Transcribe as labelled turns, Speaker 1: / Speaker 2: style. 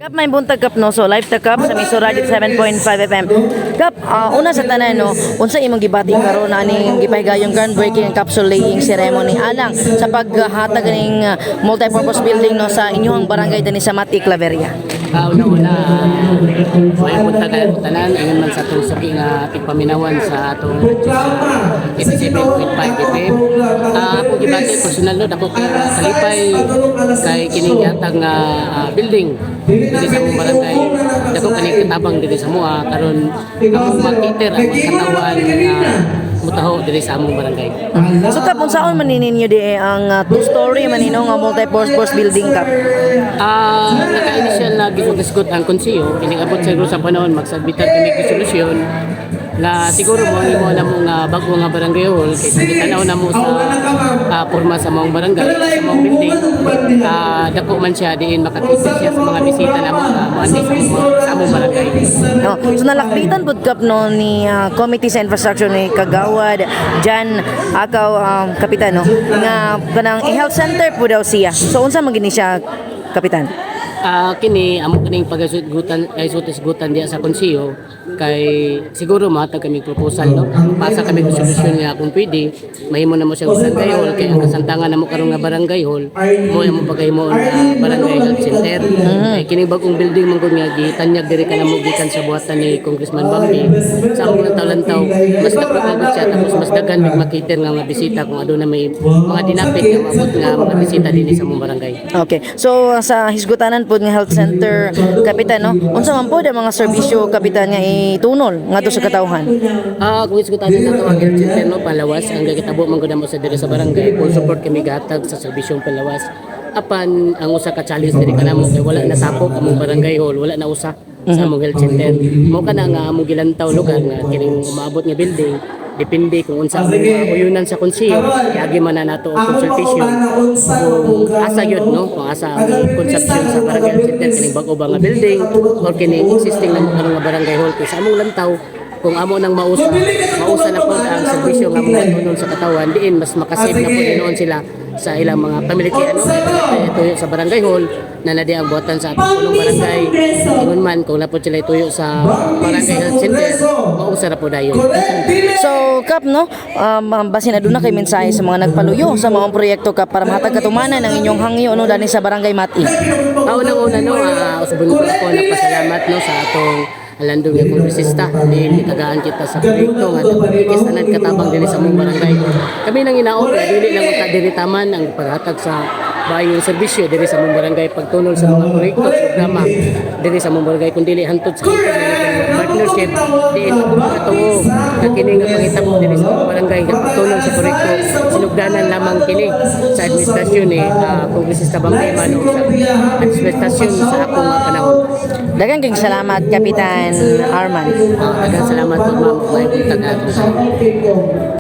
Speaker 1: Kap, may buntag, Kap, no. So live ta, Kap, sa Miso Radio 7.5 FM. Kap, una sa tanan, no, unsa imong gibati karon aning gipahigayong groundbreaking and capsule laying ceremony alang sa paghatag ning multi-purpose building, no, sa inyong barangay dinhi sa Mati, Claveria?
Speaker 2: Una-una, may buntag kayo tanan, ingon man sa atong suki nga tigpaminawan sa atong 87.5 FM. Ako gibati personal, no, dako kay kalipay kay kining gihatag nga building diri sa among barangay. Dako kini katabang diri sa amoa karon among ma-cater ang mga katawhan nga mutaho diri sa among barangay.
Speaker 1: So Kap, unsaon man ninyo di ang two-story man nino nga multi-purpose building, Kap?
Speaker 2: Naka-initial na gisuggot ang konseyo, kining abot siguro sa panahon magsubmitan kami resolusyon na siguro mo imo na mo nga bago nga barangay hall kay sa gitanaw na mo sa porma sa maong barangay, sa maong building, dako man siya diin maka-cater siya sa mga bisita na mo moanhi sa among barangay.
Speaker 1: No. So nalakbitan pud, Kap, no, ni Committee sa Infrastructure ni Kagawad Jan Akaw, kapitan, no, nga kanang health center po daw siya. So unsa man gini siya, kapitan?
Speaker 2: Kini amo kining pagasgutan ay sutisgutan diya sa konseyo kay siguro mahatag kami proposal, no, pasa kami resolusyon nga kung pwede mahimo na mo siya barangay hall kay ang kasantangan namo karon nga barangay hall mo amo pagahimoon nga barangay health center. Kay kining bagong building man gud nga gitanyag diri kanamo gikan sa buhatan ni Congressman Bambi, sa among lantaw-lantaw mas dako man gud siya, tapos mas daghan mig ma-cater nga mga bisita kung aduna may mga dinapit nga maabot nga mga bisita dinhi sa among barangay.
Speaker 1: Okay. So sa hisgutanan pod nga health center, kapitan, no, unsa man pod ang mga serbisyo, kapitan, nga itunol ngadto sa katawhan?
Speaker 2: Kung isgutanan nato ang health center, no, palawas ang gagitabo man gud namo sa diri sa barangay, full support kami gahatag sa serbisyong palawas. Apan ang usa ka challenge diri kanamo kay wala na tapok among barangay hall, wala na usa sa among health center. Mo kana nga among gilantaw lugar nga kining umaabot nga building, depende kung unsa ang mga uyunan sa konseyo, iagi man na nato ang consultation kung asa gyud, no, kung asa ang conception sa barangay health center, kining bag-o ba nga building or kining existing na karon nga barangay hall. Kay sa among lantaw, kung amo nang mausa, mausa na po ang serbisyo nga among matunol sa katawan diin mas makasave na po noon sila sa ilang mga pamilya, ano, tuyo sa barangay hall na nadi ang buhatan sa atong punong barangay. Ingon man kung napod sila tuyo sa barangay health center, mausa na po dayon.
Speaker 1: So Kap, no, basin aduna kay mensahe sa mga nagpaluyo sa mga proyekto, Kap, para mahatag katumanan ang inyong hangyo, no, dinhi sa barangay Mati.
Speaker 2: Unang-una, no, usbon ko ako nagpasalamat, no, sa atong alandong nga kongresista ni tagaan kita sa proyekto nga ikis tanan katabang dinhi sa among barangay. Kami nang inaot nga dili lang unta diri taman ang paghatag sa bayong serbisyo diri sa among barangay, pagtunol sa mga proyekto, programa diri sa among barangay, kun dili hantod sa partnership diin ako makatuo nga kini nga pangitabo diri sa among barangay nga pagtunol sa proyekto sinugdanan lamang kini sa administrasyon ni Kongresista Bambi Emano, sa administrasyon sa akong panahon.
Speaker 1: Daghang kayong salamat, Kapitan Arman.
Speaker 2: Daghang salamat po, ma'am. May buntag atong.